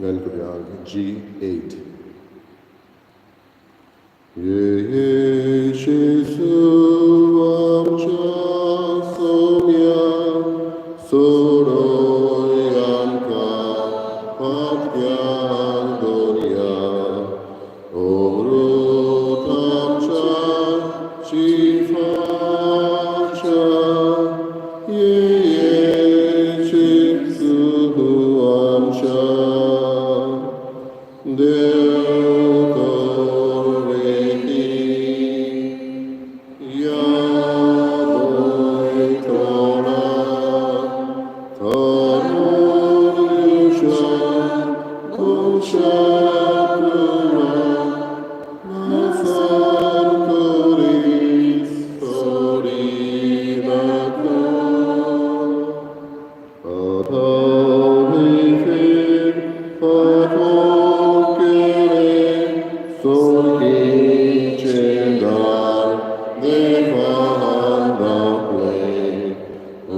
गायन करूया G8. ये जेजू आमच्या सोम्या, सोडय आमकां पातक्यांक दोरया. अमृत आमच्या जिवाच्या, ये जेजू आमच्या. देव तोरेती या भोंयतोणा तरुच्या तुमच्या पुरा नासान करीत सोडिनाका. आतां पातक केलें, सोर्गीचें दार देवान धांपलें.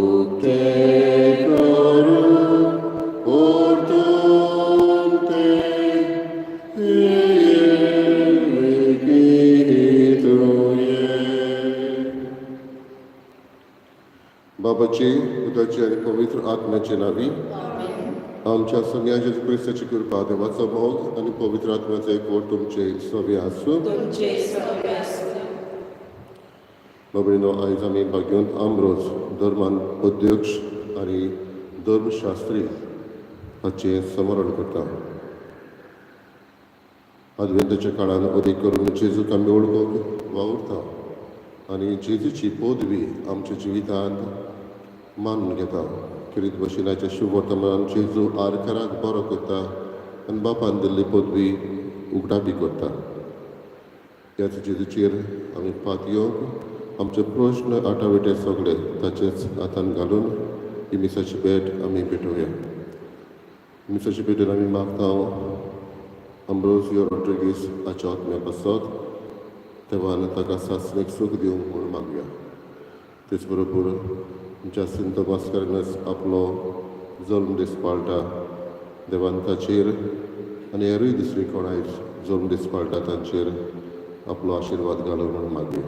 उक्तें करूं परतून तें, ये वेगीं तूं ये. बाबाची, पुताची आनी पवित्र आत्म्याचे नांवी. आमच्या सोम्या जेजू क्रिस्ताची कृपा, देवाचो मोग आनी पवित्र आत्म्याचो एकवट तुमचे सगळे आसूं. तुमचे सगळे आसूं. बाबणीनो, आयज आमी भाग्यवंत आंब्रोज, धर्मान अध्यक्ष आनी धर्मशास्त्री, हाचें स्मरण करता. आदवेंताच्या काळान अदीक करून जेजूक आमी वळखूंक वावुरता आनी जेजूची पदवी आमच्या जिवितांत मानून घेता. खेरीत भशेन आयच्या शुभ वर्तमानान जेजू आरकाराक बरो करता आनी बापान दिल्ली पदवी उगडापी करता. ह्याच जेजूचेर आमी पातयेवंक आमचे प्रश्न आटाविटे सगळे ताचेच हातान घालून ही मिसाची भेट आमी भेटोवया. मिसाची भेटेन आमी मागता अम्ब्रोजियो रॉड्रिगीस हाच्या आत्म्या पासत देवान ताका सासणीक सूख दिवंक म्हूण मागया. तेच बरोबर जासिंतो मास्कारेन्हस आपलो जल्म दीस पाळटा. देवान ताचेर आनी हेरूय दुसरी कोण आयज जल्म दीस पाळटा तांचेर आपलो आशिर्वाद घालूं म्हूण मागया.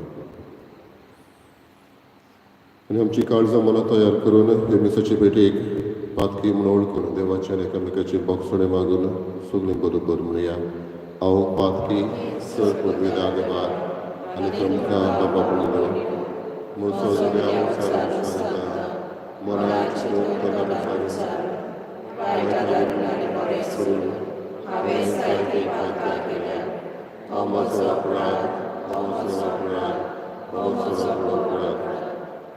आनी आमची काळजां मनां तयार करून हे मिसाचे भेटेक पातकी म्हूण वळखून देवाचे आनी एकामेकाचे बोगसणे मागून सगळीं बरोबर म्हणया: हांव पातकी, सर पदवेदार देवाक आनी तुमकां बाबा भयणीनो, म्हजो हांव सारून सांगता, मनान चिंतून तोंडान उच्चारून, वायट धरून आनी बरें सोडून हांवें जायते पातकां केल्या. हो म्हजो अपराध, हो म्हजो अपराध, हो म्हजो व्हडलो अपराध.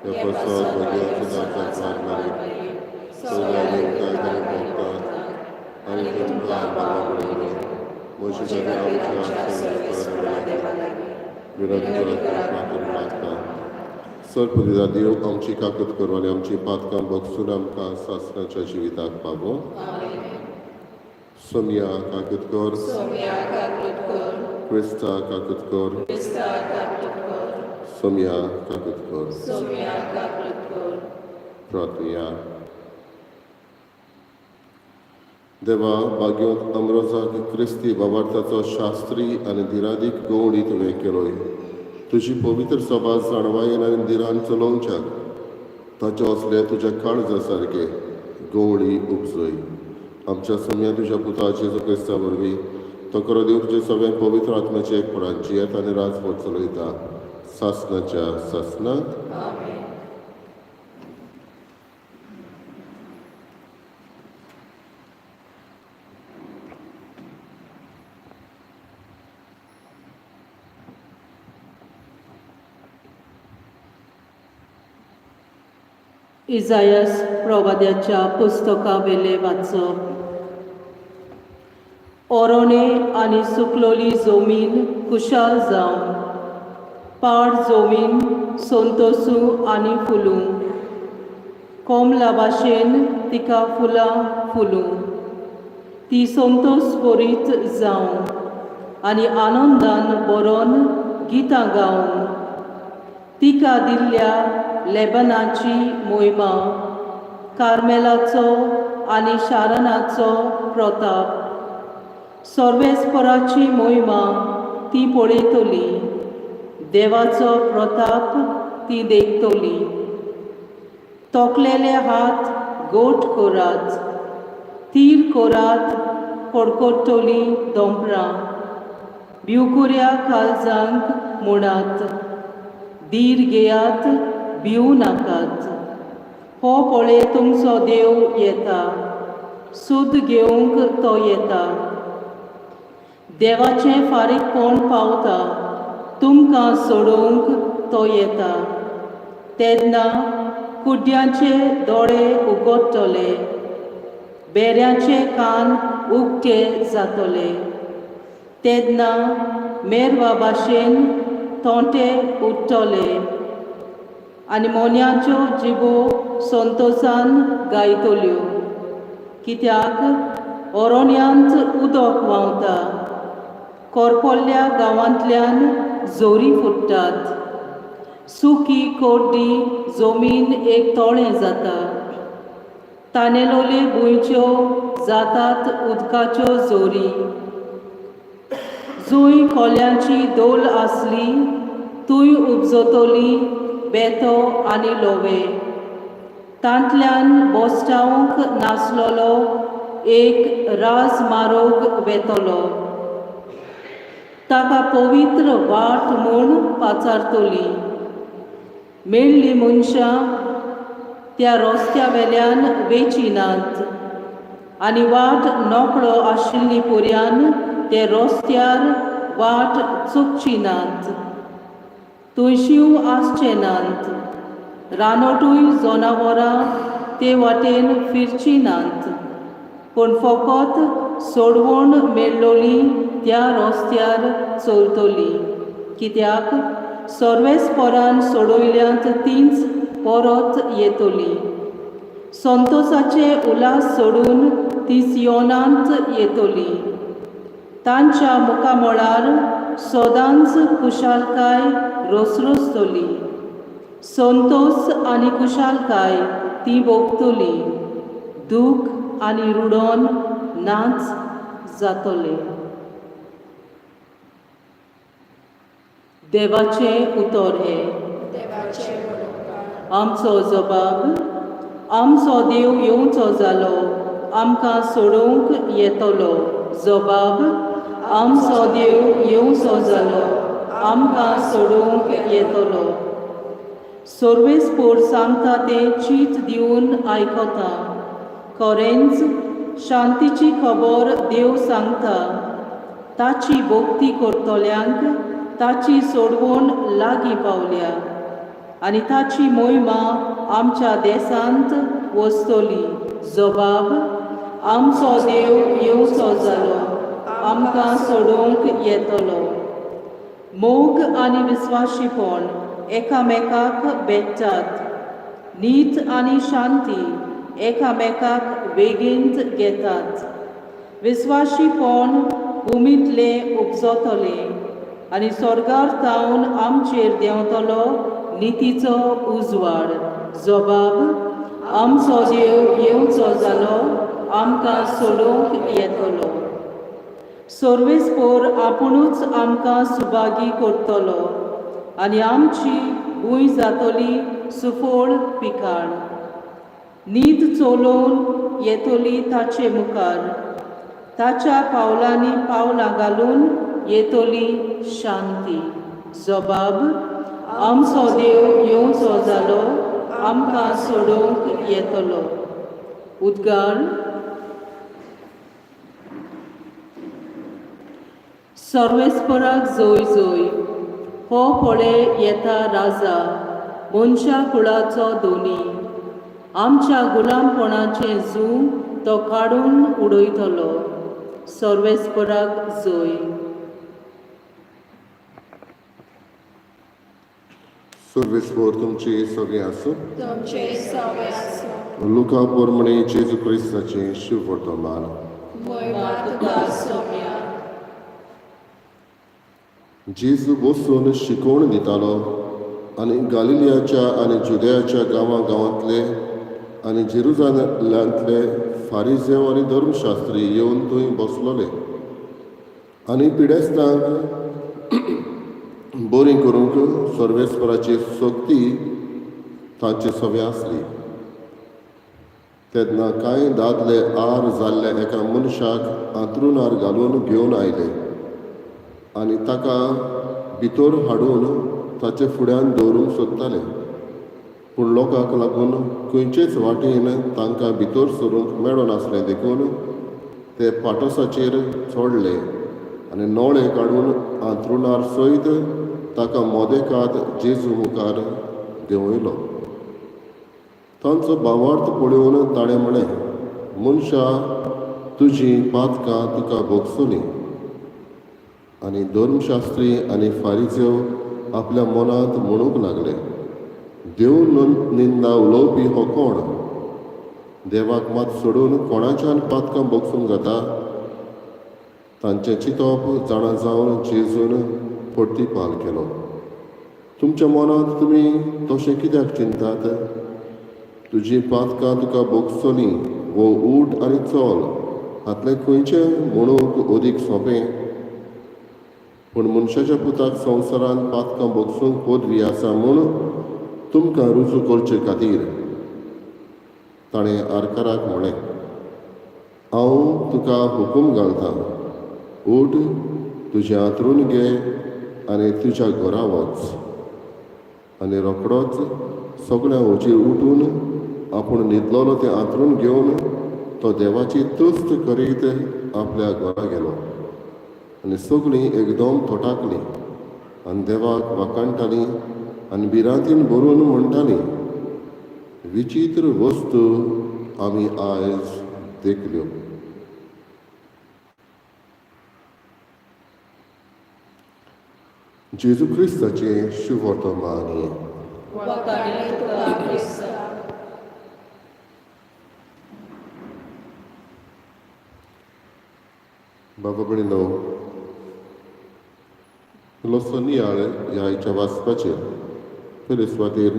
ह्या पासत भाग्यवंत सदांच मारीक, सगळ्या देवतांक आनी भक्तांक आनी तुमकां बाबा भयणीनो, म्हजे खातीर आमच्या सर्वेस्परा देवा विनंती करात प्रार्थना मागता. सर पदवीदार देव आमची काकूत करूं आनी आमची पातकां भोगसून आमकां सासणाच्या जिविताक पावों. सोमया, काकूत कर. सोम्या, काकूत कर. क्रिस्ता, काकूत कर. क्रिस्ता, काकूत कर. सोमया, काकूत कर. सोम्या, काकूत कर. प्रार्थुया. देवा, भाग्यवंत अमरोजाक क्रिस्ती बाबार्थाचो शास्त्री आनी धिरादीक गवणी तुवें केलोय. तुजी पवित्र सभा जाणवायेन आनी धिरान चलोवच्याक ताचे असले तुज्या काळजा सारके गवळी उपजय. आमच्या सोम्या तुज्या पुता जेजू क्रिस्ता वरवीं. तो खरो देव, तुजे सगळ्या पवित्र आत्म्याचे एकपणान जियेत आनी राजवट चलयता सासनाच्या सासनात. आमेन. इजायस प्रवाद्याच्या पुस्तकावेले वाचप. ओरोणे आनी सुकलोली जमीन खुशाल जावं, पाड जमीन संतोसूं आनी फुलूं. कोमला भाशेन तिका फुलां फुलूं. ती संतोस बरीत जावं आनी आनंदान बरोवन गितां गावं. तिका दिल्ल्या लेबनाची मोहिमा, कार्मेलाचो आनी शारनाचो प्रताप. सर्वेस्पराची मोहिमा ती पळयतली, देवाचो प्रताप ती देखतली. तोखलेले हात गोट करात, तीर करात कडकडटली दोंपरां. भिवकुऱ्या काळजांक म्हणात, धीर घेयात, भिवू नाकात. हो पळय तुमचो देव येता, सूद घेवंक तो येता. देवाचें फारीकपण पावता, तुमकां सोडोवंक तो येता. तेन्ना कुड्ड्यांचे दोळे उगडटले, बेऱ्यांचे कान उक्ते जातले. तेन्ना मेरवा भाशेन तोंटे उठ्ठले आनी मोन्याच्यो जिबो संतोसान गायतल्यो. कित्याक ओरोण्यांत उदक व्हांवता, कोरपोल्ल्या गांवांतल्यान जोरी फुट्टात. सुकी कोड्डी जमीन एक तळें जाता, तानेलोले भुंयच्यो जातात उदकाच्यो जोरी. जंय कोल्यांची दोल आसली थंय उपजतली बेतो आनी लोवे. तांतल्यान बोस्टावंक नासलेलो एक राजमारोग वेतलो, ताका पवित्र वाट म्हूण पाचारतली. मेळ्ळी मनशां त्या रस्त्या वेल्यान वेची नात आनी वाट नकळो आशिल्ली पुर्यान ते रस्त्यार वाट चुकची नात. थंय शींव आसचे नात, रानोटूय जनावरां ते वाटेन फिरची नात, पूण फकत सोडवण मेळ्ळोली त्या रस्त्यार चलतली. कित्याक सर्वेस्परान सोडयल्यांत तींच परत येतली. संतोसाचे उल्हास सोडून ती सियोनांत येतली. तांच्या मुखामळार सदांच खुशालकाय रसरसतली. संतोस आनी खुशालकाय ती भोगतली. दूख आनी रुडोन नाच जातले. देवाचें उतर हें. देवाचे उपकार. आमचो जबाब, आमचो देव येवचो जालो, आमकां सोडोवंक येतलो. जबाब, आमचो देव येवचो जालो, आमकां सोडोवंक येतलो. सर्वेस्पोर सांगता तें चीत दिवन आयकता. खरेंच शांतीची खबर देव सांगता. ताची भक्ती करतल्यांक ताची सोडवण लागीं पावल्या आनी ताची मोहिमा आमच्या देशांत वसतली. जबाब, आमचो देव येवचो जालो, आमकां सोडोवंक येतलो. मोग आनी विस्वाशीपण एकामेकाक भेटतात. नीत आनी शांती एकामेकाक वेगेंत घेतात. विस्वाशीपण भुमींतलें उपजतलें आनी स्वर्गार थावन आमचेर देंवतलो नितीचो उजवाड. जबाब, आमचो देव येवचो जालो, आमकां सोडोवंक येतलो. सर्वेस्पोर आपुणूच आमकां सुभागी करतलो आनी आमची भूंय जातली सुफळ पिकाळ. नीत चलोवन येतली ताचे मुखार, ताच्या पावलांनी पावलां घालून येतली शांती. जबाब, आमचो देव येवचो जालो, आमकां सोडोवंक येतलो. उद्गार. सर्वेस्पराक जय जय. हो पळय येता राजा, मनशा कुळाचो धोनी. आमच्या गुलामपणाचें जूं तो काडून उडयतलो. सर्वेस्पराक जय. सर्वेस्पोर तुमची सगळीं आसूं. तुमचे सवे आसूं. लुका पोरमणे जेजू क्रिस्ताचें शिववर्तमान. मोहिमा तुका सोम्या. जेजू बसून शिकवण दितालो आनी गालिलियाच्या आनी जुदयाच्या गांवां गांवांतले आनी जेरुजाल्यांतले फारिजेव आनी धर्मशास्त्री येवन थंय बसलोले. आनी पिडेस्तांक बरीं करूंक सर्वेस्पराची शक्ती तांचे सवे आसली. तेन्ना कांय दादले आर जाल्ल्या एका मनशाक आंतरुणार घालून घेवन आयले आनी ताका भितर हाडून ताचे फुड्यान दवरूंक सोदताले. पूण लोकांक लागून खंयचेच वाटेन तांकां भितर सरूंक मेळनासलें, देखून ते पाटसाचेर चडले आनी नळे काडून आंतरुणार सयत ताका मोदेकाद जेजू मुखार देंवयलो. तांचो भावार्थ पळोवन ताणें म्हळें, मनशा, तुजीं पातकां तुका भोगसलीं. आनी धर्मशास्त्री आनी फारिजेव आपल्या मनांत म्हणूंक लागले, देव निंदा उलोवपी हो कोण? देवाक मात सोडून कोणाच्यान पातकां भोगसूंक जाता? तांचें चिंतप जाणा जावन जेजून परतीपाल केलो, तुमच्या मनांत तुमी तशें कित्याक चिंतात? तुजीं पातकां तुका भोगसलीं वो उठ आनी चल हातलें खंयचें म्हणूंक अदीक सोंपें? पूण मनशाच्या पुताक संवसारांत पातकां भोगसूंक पदवी आसा म्हूण तुमकां रुजू करचे खातीर ताणें आरकाराक म्हळें, हांव तुका हुकूम घालतां, उठ, तुजें आंतरून घे आनी तुज्या घरा वच. आनी रोखडोच सगळ्यां हुजीर उठून आपूण न्हिदलोलो तें आंतरून घेवन तो देवाची तुस्त करीत आपल्या घरा गेलो. आनी सगळीं एकदम थोटाकलीं आनी देवाक वाखाणटालीं आनी भिरांतीन भरून म्हणटालीं, विचित्र वस्तू आमी आयज देखल्यो. जेजू क्रिस्ताचें शुभवर्तमान. वाखाणे तुका क्रिस्ता. बाबा भयणीनो, इल्लोसो नियाळ ह्या आयच्या वाचपाचेर. पयले सुवातेर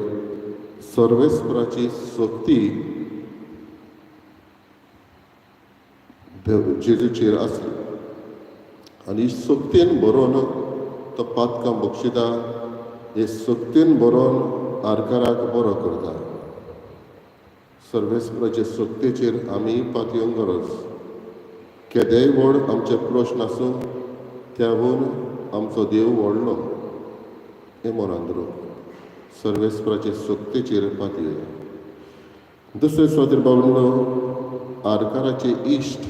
सर्वेस्पराची शक्ती जेजूचेर आसली आनी शक्तीन भरोन तो पातकां बक्षिता, हे शक्तीन भरोन आरकाराक बरो करता. सर्वेस्पराचे शक्तीचेर आमी पातयेवंक गरज. केदेय व्हड आमचे प्रश्न आसूं, त्याहून आमचो देव व्हडलो हें मनांत दवरूंक सर्वेस्पराचे शक्तीचेर पातयेया. दुसरे सुवातेर बाबलो आरकाराचे इश्ट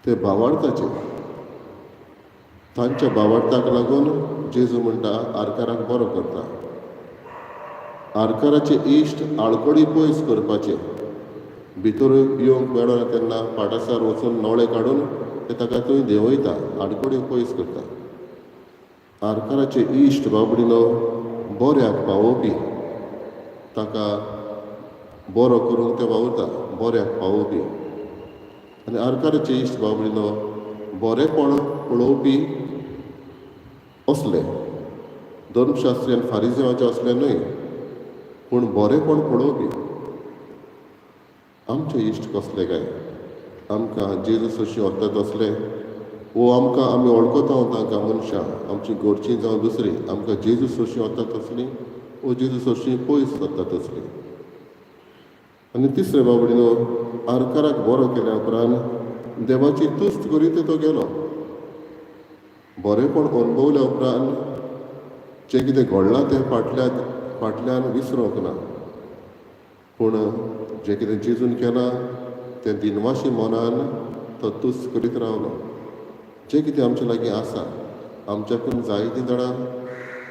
ते भावार्थाचे, तांच्या भावार्थाक लागून जेजू म्हणटा आरकाराक बरो करता. आरकाराचे इश्ट आळकडी पयस करपाचे, भितर येवंक मेळना तेन्ना पाटासार वचून नळे काडून ते ताका थंय देंवयता, आडखळी पयस करता. आरकाराचे इश्ट बाबडीनो बऱ्याक पावोवपी, ताका बरो करूंक ते वावुरता, बऱ्याक पावोवपी. आनी आरकाराचे इश्ट बाबडीनो बरेपण पळोवपी असले, धर्मशास्त्री आनी फारिजेवाचे असले न्हय, पूण बरेपण पळोवपी. आमचे इश्ट कसले काय? आमकां जेजू सरशीं व्हरता तसले, वो आमकां आमी वळखता तांकां मनशां आमची घरचीं जावं दुसरीं, आमकां जेजू सरशीं व्हरता तसलीं वो जेजू सरशीं पयस व्हरता तसलीं. आनी तिसरे बाबडीनो आरकाराक बरो केल्या उपरांत देवाची तुस्त करीत तो गेलो. बरेपण अणभवल्या उपरांत जें कितें घडलां तें फाटल्यान विसरूंक ना, पूण जें कितें जेजून केलां तें दिनवाशी मनान तो तुस्त करीत रावलो. जें कितें आमचे लागीं आसा, आमच्याकून जायतीं जाणां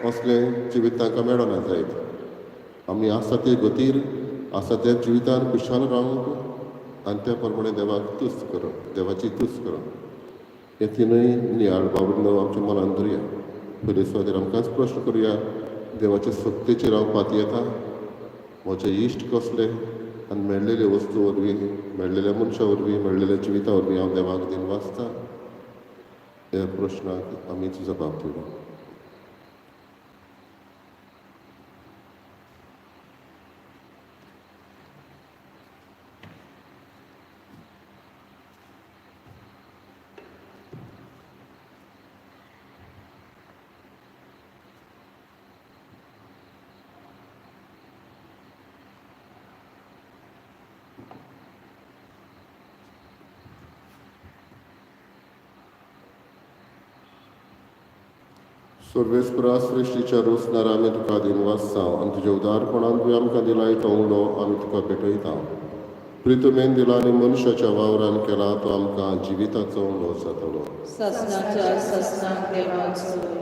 असलें जिवीत तांकां मेळना जायत, आमी आसा ते गतीर आसा त्या जिवितान खुशाल रावंक आनी त्या प्रमाणे देवाक तुस्त करप, देवाची तुस्त करप. हे तिनूय नियाळ बाबडीनो आमच्या मनान धरुया. पयले सुवातेर आमकांच प्रश्न करुया, देवाचे शक्तीचेर हांव पातयेता? म्हजे इश्ट कसले? आनी मेळ्ळेले वस्तू वरवीं, मेळ्ळेल्या मनशा वरवीं, मेळ्ळेल्या जिविता वरवीं हांव देवाक दिनवासता? ह्या प्रश्नाक आमीच जबाब दिवया. सर्वेस्परा सृश्टीच्या रोसणारा आमी तुका दिनवासता आनी तुज्या उदारपणान तुवें आमकां दिला तो उलो आमी तुका भेटयता. प्रितुमेन दिला आनी मनशाच्या वावरान केला तो आमकां जिविताचो उलो जातलो. सासणाच्या सासणाक देवाक सोय.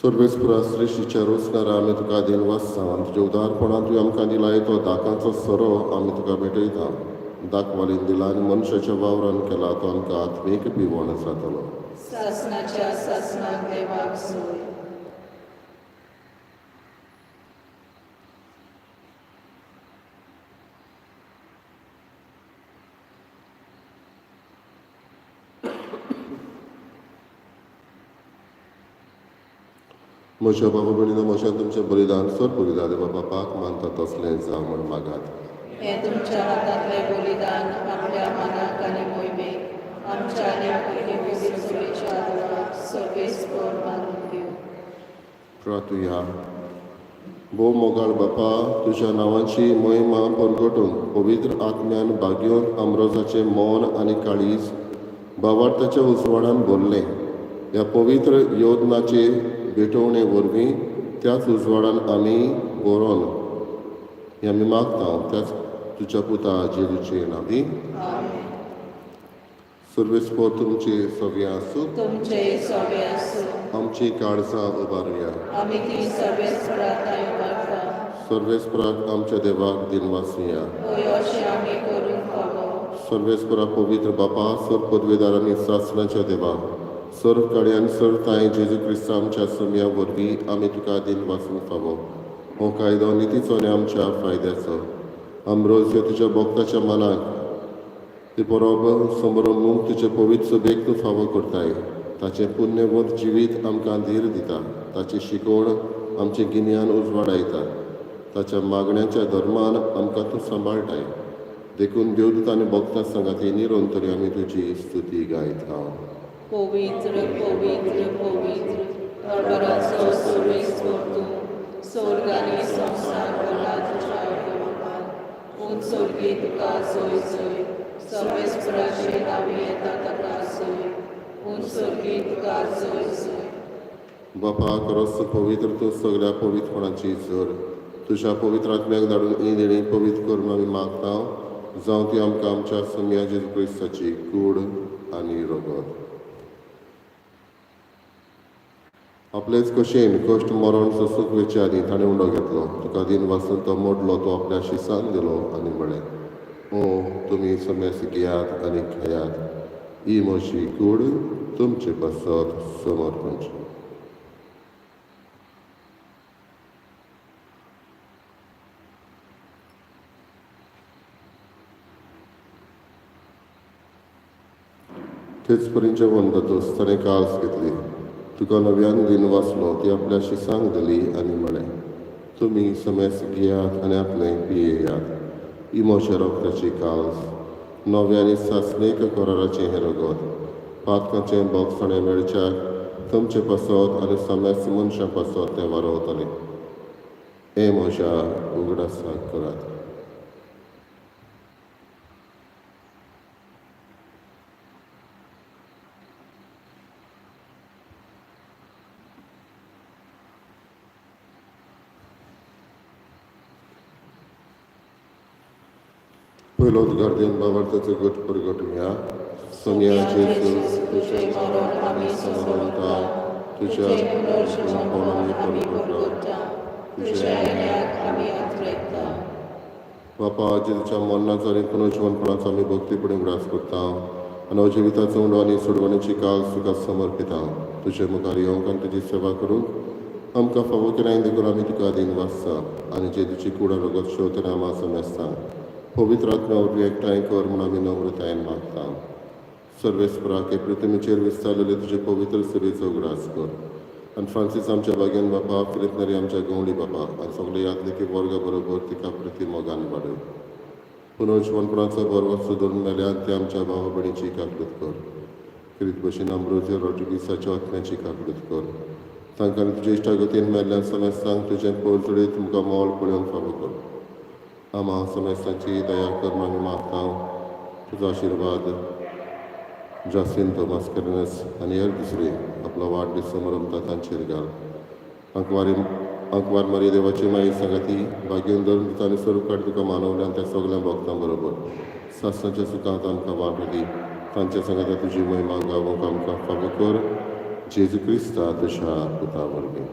सर्वेस्परा सृश्टीच्या रोसणारा आमी तुका दिनवासता आनी तुज्या उदारपणान तुवें आमकां दिला तो दाकांचो सोरो आमी तुका भेटयता. दाखवालीन दिला आनी मनशाच्या वावरान केला तो आमकां आत्मीक पिवण जातलो. सासणाच्या सासणाक देवाक सोय. म्हज्या बाबा भयणीनो, म्हज्या तुमचें बलिदान सर बलिदान देवा बापाक मानता तसलें जावं म्हण मागात. हें तुमच्या हातांतलें बलिदान आपल्या मनाक आनी मोहिमेक आमच्या आनी आपल्या सभेच्या देवाक सर्वेस्पर मानून घेवं. प्रार्थुया. भोव मोगाळ बापा, तुज्या नांवाची महिमा परगटून पवित्र आत्म्यान बागयोवन आमरोजाचें मन आनी काळीज भावार्थाच्या उजवाडान भरलें. ह्या पवित्र योजनाचे भेटवणे वरवीं त्याच उजवाडान आमी बरोवन हें आमी मागता त्याच तुज्या पुता जेजूचे नांवी. सर्वेस्पर तुमचे सगळें आसूं. तुमचे सोबे आसूं. आमची काळजां उबारुया. आमी ती सर्वेस्परा थंय उबारता. सर्वेस्पराक आमच्या देवाक दिनवासुया. हय, अशें आमी करूंक फावो. सर्वेस्परा पवित्र बापा, सर पदवेदार आनी सासणाच्या देवा, सर्व कड्यान सर्व तांय जेजू क्रिस्ता आमच्या सम्या वरवीं आमी तुका दिनवासूंक फावो. हो कायदो नितीचो आनी आमच्या फायद्याचो. आमरोज ह्यो तुज्या भक्ताच्या मनाक ती परब समरमूक तुजे पवित्र सभेक तूं फावो करताय. ताचें पुण्यवंत जिवीत आमकां धीर दिता. ताची शिकवण आमचें गिन्यान उजवाडायता. ताच्या मागण्याच्या धर्मान आमकां तूं सांबाळटाय. देखून देवदूत आनी भक्तां सांगाती निरंतरी आमी तुजी स्तुती गायता. पवित्र पवित्र पवित्र दरबाराचो सर्वेस्पर तूं, स्वर्ग आनी संवसार भरला तुज्या वैभवान. उंच स्वर्गी तुका जय जय. सर्वेस्पराचे नांवी येता ताका जय. उंच स्वर्गी तुका जय जय. बापा, खरोच पवित्र तूं सगळ्या पवित्रपणाची जर. तुज्या पवित्र आत्म्याक धाडून ही देणी पवित्र करून आमी मागता, जावं ती आमकां आमच्या सम्या जेजू क्रिस्ताची कूड आनी रगत. आपलेच कशेन कश्ट मरण सोसूंक वेचे आदीं ताणें उंडो घेतलो. तुका दिन वाचून तो मोडलो, तो आपल्या शिसांक दिलो आनी म्हळें, ओ तुमी समेस्त घेयात आनी खायात. ही म्हजी कूड तुमचे पासत समर्पणची. तेच परी जेवण जातच ताणें काळस घेतली. तुका नव्यान दिन वाचलो, ती आपल्या शिसांक दिली आनी म्हळें, तुमी समेस्त घेयात आनी आपलें पियेयात. ही म्हज्या रगताची काळस, नव्या आनी सासणीक कराराचें हें रगत. पातकाचें बोगसणें मेळच्याक तुमचे पासत आनी समेस्त मनशां पासत तें वारोवतलें. हें म्हज्या उगडासाक करात. पयलो उद्गार दिवन बाबार्थाचो गट परगटुया. सोनिया जेजू, तुजें मरण आमी समरता, तुज्या पुनर्जिवनपण आमी आमी परगटा, परगटा, तुज्या येण्याक आमी आत्रेता. बापा, जेजूच्या मरणाचो आनी पुनर्जिवनपणाचो आमी भक्तीपणी उगडास करता आनी जिविताचो उंडो आनी सोडवणेची काल तुका समर्पिता. तुजे मुखार येवंक आनी तुजी सेवा करूंक आमकां फावो केलाय देखून आमी तुका दिनवासता आनी जेजूची कूड रगत शेवतना आमा समजता पवित्र आत्म्या वरवीं एकठांय कर म्हूण आमी नम्रतायेन मागता. सर्वेस्पराक हे पृथ्वीचेर विस्तारलेले तुजे पवित्र सेवेचो उगडास कर आनी फ्रांसीस आमच्या बागेन बापा, फिलीप नरी आमच्या गवंडी बापा आनी सगळे यादलिकी वर्गा बरोबर तिका प्रती मोगान वाडय. पुनर्जिवनपणाचो बरवत सुदरून मेल्यान ते आमच्या भावा भयणीची काकूत कर. क्रित भशेन आमरोजो रॉड्रिगीसाच्या आत्म्याची काकूत कर. तांकां तुजे इश्टागतीन मेल्ल्यान समेस्तांक तुजें पोरजोडीत तुमकां मोल पळोवंक फावो कर. आमा समेस्तांची दया कर आमी मागता. तुजो आशिर्वाद जासिंतो मास्करेन्हस आनी हेर दुसरे आपलो वाडदीस समारंभ तांचेर घाल. आंकवारी आंकवार मारी देवाची माई सांगाती भाग्यन धरून आनी स्वरूप काड तुका मानवल्यान त्या सगळ्या भक्तां बरोबर सासणाच्या सुखांत आमकां वांटो दी. तांच्या सांगाता तुजी महिमा गावोंक आमकां फावो कर. जेजू क्रिस्ता तुज्या पुता वरवीं.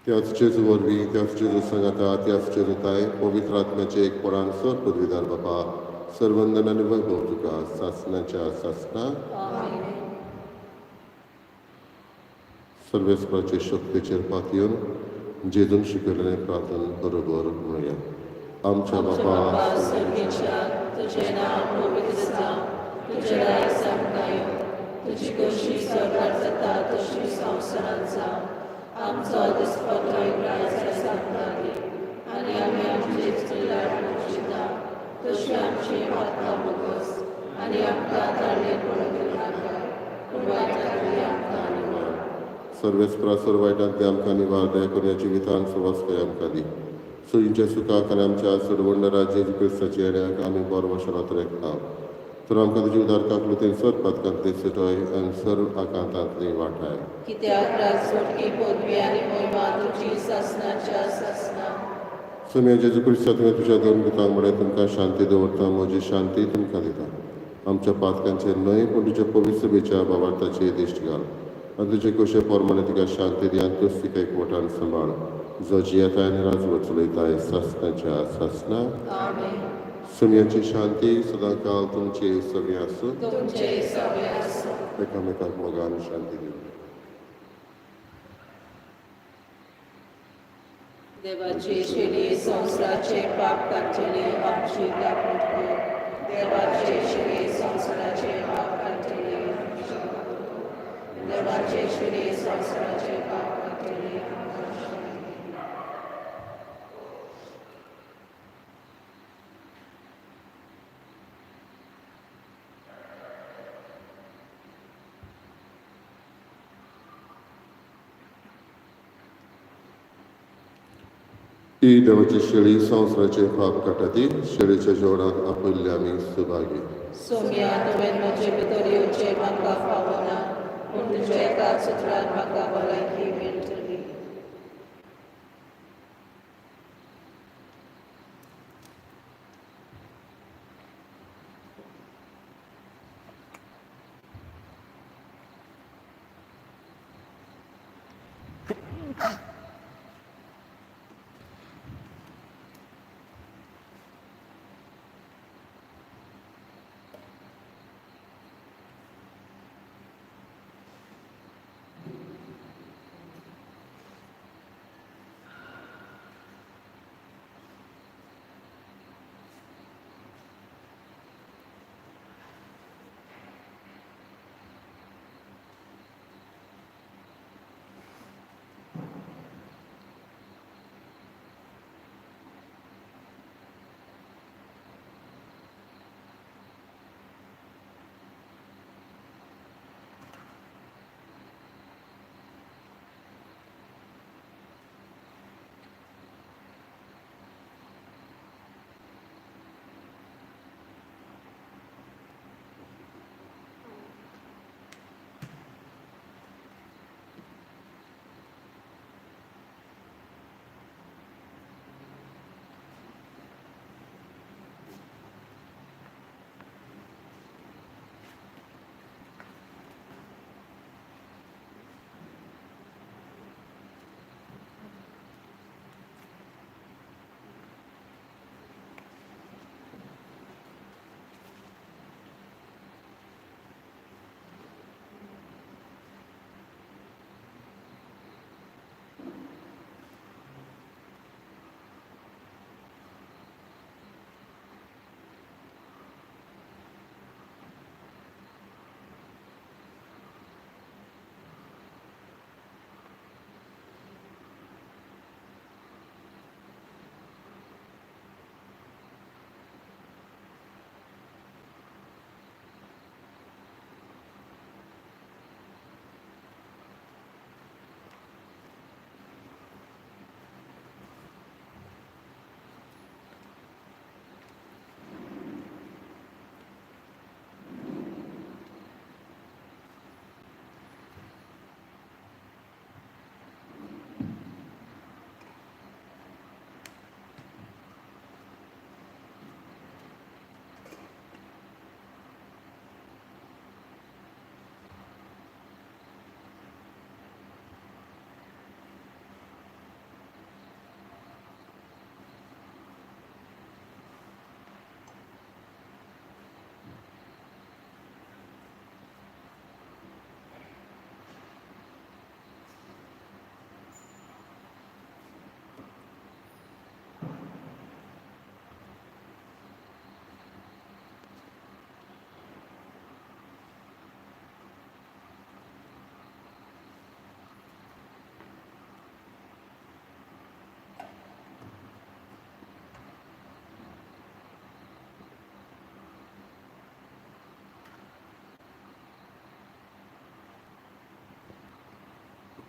त्याच जेजू वरवीं, त्याच जेजू सांगाता, त्याच जेजू ताय पवित्र आत्म्याचे एक परान सर पदवीदार बापा, सर्वंदन आनी वैभव तुका सासणाच्या सासणा. सर्वेस्पराचे शक्तीचेर पातयेवन जेजून शिकयलेलें प्रार्थन बरोबर म्हणया. आमच्या बापा सर्गेच्या, तुजें नांव पवित्र जावं, तुजें राज आमकां येवं, तुजी खोशी स्वर्गार जाता तशी संवसारांत जावं. आमचो दिसपट्टो ग्रास आमकां दी आनी आमी आमचे चुलार मोगशिता तशी आमची पातकां मोगस आनी आमकां ताळेर पडूंक दिवनाका, पूण वायटांतली आमकां निवार. सर्वेस्परा सर्व वायटांतले आमकां निवार. दया करून ह्या जिवितांत सुवास आमकां दी. सुयींच्या सुखाक आनी आमच्या सोडवणदारा जेजू क्रिस्ताच्या येण्याक आमी बरो वशरात रेखता. तर आमकां तुजी उदार काकलुतीन सर पातकांतली सुटय आनी सर्व आकांतांतली वाटाय. कित्याक राजवटकी पदवी आनी मोहिमा तुजी सासणाच्या सासणा. सोम्या जेजू क्रिस्ता, तुवें तुज्या दोन पुतांक म्हळें, तुमकां शांती दवरता, म्हजी शांती तुमकां दिता. आमच्या पातकांचेर न्हय पूण तुज्या पवित्र सभेच्या भावार्थाचेर दिश्ट घाल आनी तुजे कशे प्रमाणे तिका शांती दी आनी तूच तिका एकवटान सांबाळ, जो जियेताय आनी राजवट चलयताय सासणाच्या सासणा. सोम्याची शांती सदांकाल तुमचे सगळें आसूं. तुमचे सगळे आसूं. एकामेकाक मोगान शांती दिवया. देवाची शिरी संवसाराचे पाप काडटली आमची काकूट कर. देवाची शिरी संवसाराचे पाप काडटली आमची काकूट कर. देवाची शिरी संवसाराचे पाप काडटली आमकां शांती दी. ही देवाची शेळी संवसाराचे पाप काडटा ती शेळीच्या जेवणाक आपयल्ले आमी सुभागी. सोम्या, तुवें म्हजे भितर येवचें म्हाका फावना, पूण तुज्या एकाच उतरान म्हाका भलायकी मेळटली.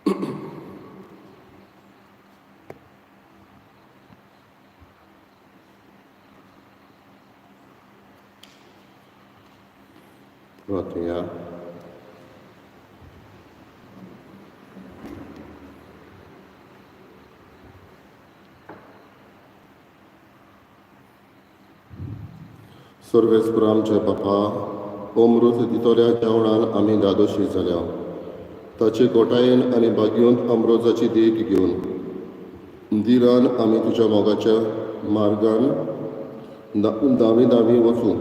प्रार्थया. सर्वेस्पर आमच्या बापा, अमृत दितोल्या जेवणान आमी धादोशी जाल्या. ताचे गोटायेन आनी बागयोंत अमरोजाची देख घेवन धिरान आमी तुज्या मोगाच्या मार्गान दावी दावी वचूं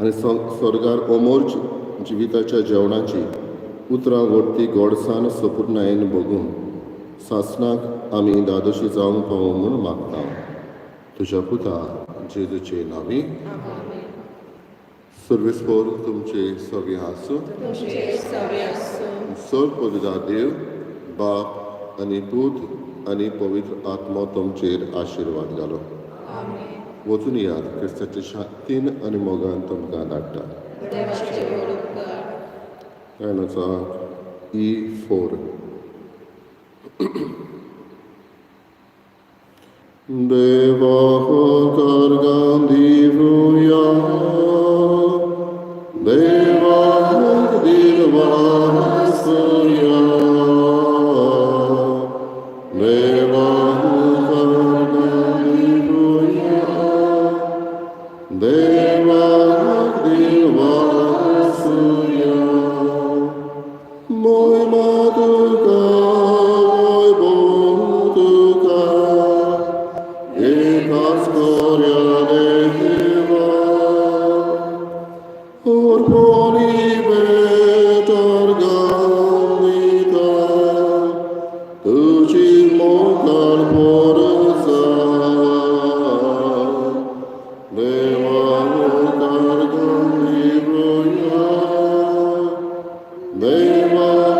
आनी स्वर्गार अमोर जिविताच्या जेवणाची उतरां वरती गोडसान सपुर्णायेन भोगून सासणाक आमी धादोशी जावंक पावूं म्हूण मागता, तुज्या पुता जेजूचे नांवी. सर्वेस्पर तुमचे सगळे आसूं. तुमचे सवे आसूं. सर पवित्र देव बाप आनी पूत आनी पवित्र आत्मो तुमचेर आशिर्वाद घालो. आमेन. वचून यात, क्रिस्ताच्या शांतीन आनी मोगान तुमकां धाडटा. देवाचे व्हड उपकार. गायनाचो E4. देवा करगां दिवया, देवा दिलवासया, देवा करगां दिवया, देवा दिलवासया. मोय मातुका, मोय बोतुका, एकाच कोर्या देवा, Orponi betargamita, तुझी मोगाल पोरसा, देवा करगां दिवया, देवा.